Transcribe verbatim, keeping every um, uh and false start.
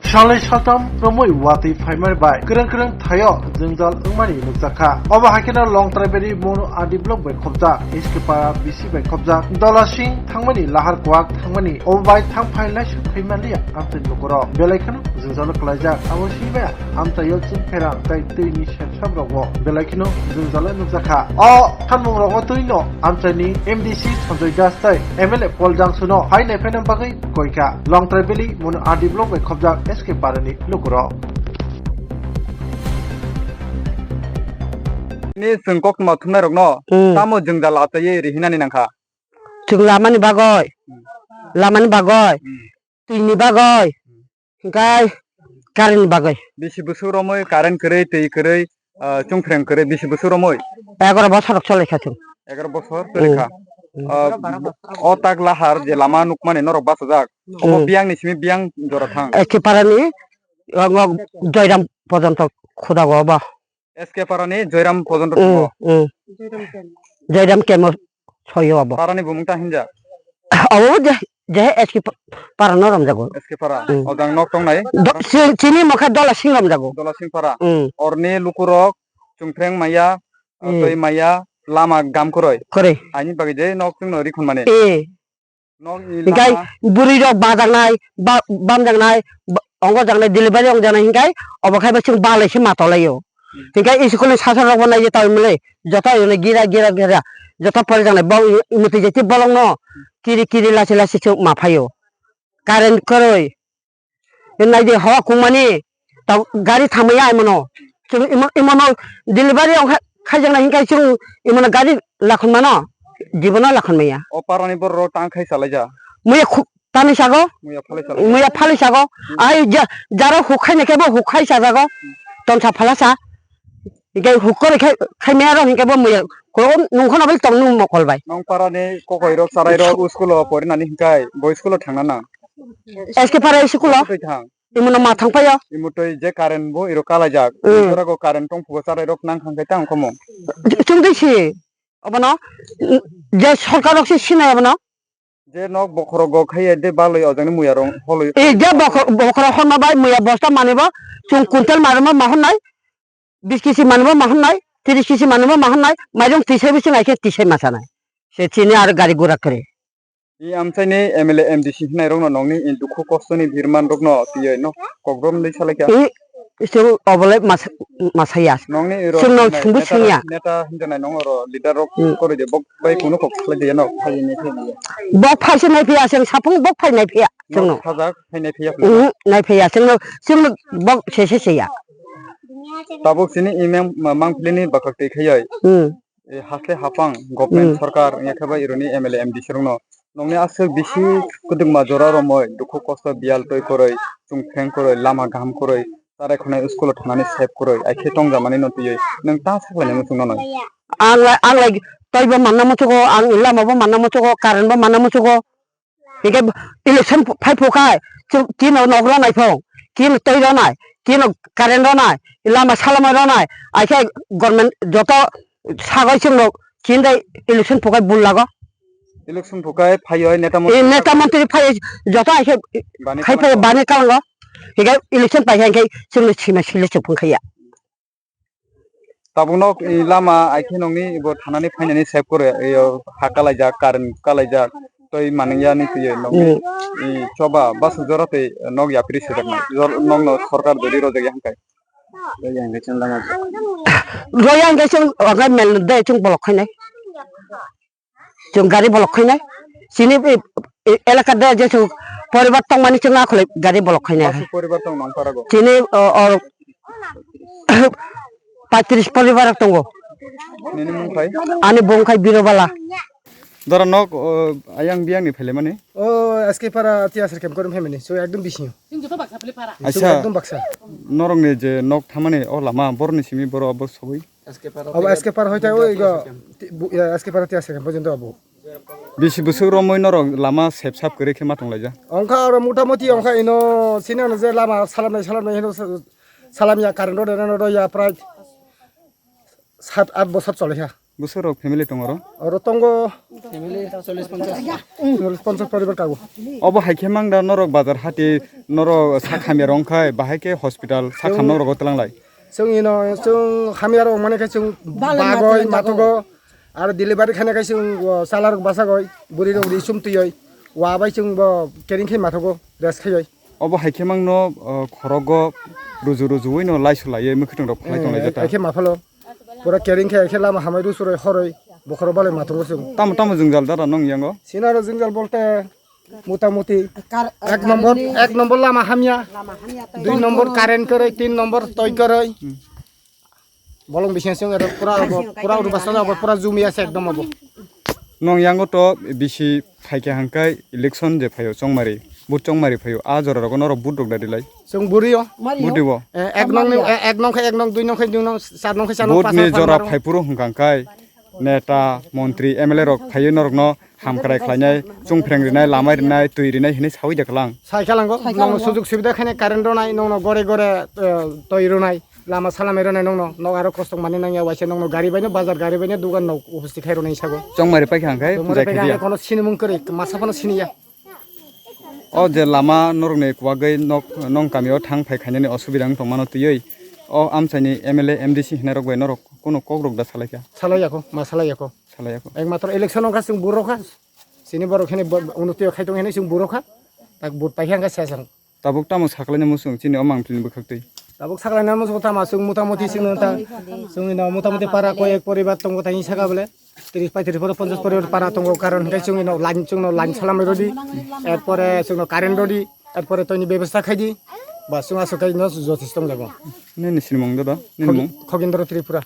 Salai saltam romwi watwi phaimani bai kwrwng kwrwng thaio jwngjal wngmani nukjakha. Obo hai kheno Longtraibari Monu R D block bai khopjak, S K Para B C bai khopjak, Dolasing thangmani lahar kwak thangmani obo bai thang phai laisuk phai manliya amtwi lukurok. Belai kheno jwngjalo kwlaijak. Abo simi bai amchaio chwng pherang tei twini sepsap rokbo belai kheno jwngjalo nukjakha. O sanmung rogo twino amchaini M D C Sanjoy Das tei M L A Paul Jangsuno hai naiphaina bagwi koika. Longtraibari Monu R D block bai khopjak S K Parani lukurok. Ni chwng koktwma thumnairokno Hmm. tamo jwngjal achaiwi rihinani nangkha? Chwng lamani bagwi, lamani bagwi, Hmm. twini bagwi, hinkhe current ni bagwi. Bisi bwswk romwi current kwrwi, twi kwrwi, ah, chungphreng kwrwi, bisi bwswk romwi? Egaroh bosor rok choli kha chwng. Egaroh bosor choli kha. Hmm. Ah, o tak lahar je lama nukmani norok bachajak, omo Hmm. biyang ni simi biyang jora thang? S K Parani, o, o, Joyram pojonto khudago obo. S K Parani Joyram pojonto Hmm, thungo. Hmm. Joyram kemo soyo obo. Parani bumung ta hinjak? Obo je, je S K Pa-, Parano romjago. S K Para. Hmm. Odang nok tongnai? Do-, si-, chini mokhe Dolasing romjago. Dolasing Para. Hmm. Orni lukurok chungphreng maya, Hmm. twi maya, lama gam kwrwi. Kwrwi. Aini bagwi je nok chwngno rikhon mani. Eh. Nokni Hinkhe lama. Bwrwi rok bajaknai, ba-, bamjaknai, ba-, ongo jaknai, delivery ongjaknai hinkhe obo khai bo chwng balai se ma tolaio. Hmm. Hinkhe school ni sasarok bo naidi tongmani, joto gira, gira, gira, joto porijaknai, bo mutui jati bolongno kiri, kiri, lasi, lasi chwng ma phaio. Current kwrwi. Naidi hawa kungmani, ta gari thamaya imono. Chwng imo-, imono delivery ong kha-, khaijaknai hinkhe chwng imono gari lakhon mano, jibono lakhon maya. O parani borok tang khai chalaija. Muya khu-, tani sago, Muya phalai chalaija. Muya phalai sago. Hmm. Ai ja-, jaro huk khaina khe bo huk khai sajago. Tonsa phalasa. Hinkhe huk kwrwi khai, khai maya rok hinkhe bo muya. Ko nungkhono bai tong nung mokol bai. Nong parani kokoi rok charai rok school o porinani hinkai bo school o thangna nang. S K Para school o. Twi thang. Imono ma thang paio. Imutwi je current bo iro kalaijak. Mm. Oro go current tong phugo charai rok nang khang khai tang khamo. Chwng twi si. Obono, mm, je sorkar rok se sinai obono. Je nok bokhorok go khaiya de balwi ojani muya rong holwi. E je bokhor-, bokhorok horma bai muya bosta manibo chwng kuntel marimo ma honnai. Bis kisi manibo ma honnai, tris kisi manibo ma honnai, mairung tisai bising aike tisai ma sanai. Se chini aro gari gura kwrwi. I amchaini M L A M D C hinai rokno nongni i dukhu kostoni birman rokno tiyoi no kokrom dei salaikha. I, chwng obolai mas-, masaya. Nongni i rok Chwngno hinai sungbu neta sungya. Neta hinjanai nong oro leader rok Hmm. koroi de bok bai kunu kok khlai de no. Bok phai se nai phiya, chwng sapung bok phai nai phiya, Nok chwngno. Thajak phai nai phiya. Mhm, nai phiya, chwngno, chwngno bok se se se ya. Tabuk chini imang ma-, mangpili ni bakak twi khayoi. Hmm. E, haste hapang, government Hmm. sorkar, wngya khe bai ironi M L A, M D C rokno. Nongni aswk bisi kwdwkma jora romoi, dukhu kosto biyal twi kwrwi, chwng phreng kwrwi, lama kaham kwrwi, charai khwnai school o thanani sep kwrwi, ai khe tongjakmani no twiwi nwng ta saklainai muchung nanai. Ang lai, ang lai toibo manna muchugo, ang lama bo manna muchugo, current bo manna muchugo. Hinkhe election phai phukhai, chwng tino nok ronai phung, tino twi ronai, tino current ronai, lama salama ronai, aikhe government joto sagoi chwngno chindai election phukhai bul lago. Election phukhai phaiyo neta E mantri neta mantri phai joto aikhe Bani khai phai kalango. Bani kalango. Hinkhe election pai hinkhe chwngno sima sile chukphung khaiya. Tabuk nok, i, lama aikhe nokni bo thanani phainani sep kore, iyo, ha kalaijak, current kalaijak, tei manwiyani twiwi nokni, Mm. i, choba bwswk jora tei nok yapri swijak nai. Jor-, nokno sorkar jodi rojak ya hwnkhe. Roya hwnkhe chwng hwnkhe mel de chwng bolok khainai. Chwng gari bolok khainai. Chini, e, e, elaka de je chwng poribar tongmani chwng akhole gari bolok khainai. Basi poribar tong nang parago. Chini, o, o, paitris poribar tongo. Nini mung khai? Ani bung khai Birobala. Dara nok, o, ayang biyang ni phelemani? O, S K Para tiya serkem korum hemani. So ekdom bisingo. So Aisa, ekdom baksa. Norok ni je nok thamani o lama borni simi boro abo soboi. Abo S K Para hoite o igo, ti-, bu-, ya, S K Para tiya second porjonto abo. Bisi bwswk romwi norok lama sep sap kwrwi khe ma tonglaijak? Ongkha oro motamoti ongkha ino sini ano je lama salamnai salamnai hino sa-, salamya current rw rw ya prai sat at bosor cholaikha. Bwswk rok family tongo oro? Oro tongo Family chollish ponchash. Chollish ponchash poribar kago. Obo hai khe mang da norok bazar hati norok sak hamya rong khai bahai khe hospital sak ham norok tlang lai. Chwng ino chwng hamya rok mane khe chwng bagoi matugo. Aro delivery khana khe chwng, o, chala rok basa goi buri rok ri sum twi oi. Wa bai chwng bo kering khe mathogo rest khai oi. Obo hai khe mang no, o, khorogo ruju ruju oi no lai su lai oi mwkhwtwng rok phalai tong lai jata. Hai khe ma phalo. Pura kering khe, khe lama hamai ru suroi horoi bokhoro balai mathungo chwng. Tamo tamo jwngjal dara nong yango? Sinaro jwngjal bolte motamuti ek nombor, ek nombor lama hamya, dui nombor current kwrwi, tin nombor toi kwrwi. Bolong bising chwng ero pura abo, pura uru basa abo pura jumi ase ekdom abo. Nong yango to bisi phaikha hangkai election je phaio chongmari, vote chongmari phaio, a jora rogo norok vote rok da dilai. Chwng buriyo. Budi bo. Eh, ek nong ni, eh, ek nong khe ek nong, dui nong khe dui nong, char nong khe char nong, Vote ni jora phaipuru hwnkha hwnkhe neta, montri, M L A rok phaiwi norokno hamkrai khlainai, chungphreng rinai, lamai rinai, twi rinai hinwi sawi de klang. Sai khalango, nongno sujug subida khainai, current rwnai, nongno gore gore, eh, twi rwnai, lama salamai rwnai nongno, nok aro kostok manwi nangya, waisa nongno gari baino, bazar gari baino, dugan nok upusti khai rwnai sago. Chongmari paikha hwnkhe Chongmari jai paikha khaiya. Hwnkhe kono sinimung kwrwi, masa phano siniya. O je lama norokni kwbagwi nok, nong kamio thang phai khainani osubida wng tongmano twiwi o amchaini M L A, M D C hinarok bai norok kunu kokrok da salaikha? Salaiyakho, ma salaiyakho. Salaiyakho. Ekmatro election wngkha chwng burokha. Chini borok hini bo-, unotio khai tong hini chwng burokha. Tak vote paikha wngkha sesang. Tabuk tamo sakhlaina muchung chini o mangpili bwkhaktwi? Tabuk sakhlaina muchung tamo chwng motamuti chwngno ta, chwngno motamuti para koi ek poribar tongo tai saka bole. Tris paitris pore ponchas pore para tongo, karon hwnkhe chwngno line, chwngno line salamai rodi, erpore chwngno current rodi, erpore toini bebostha khaidi, ba chwng aswk khaino jothis tongjago. Nini sinimung dodo, nini mung? Khogindra Tripura.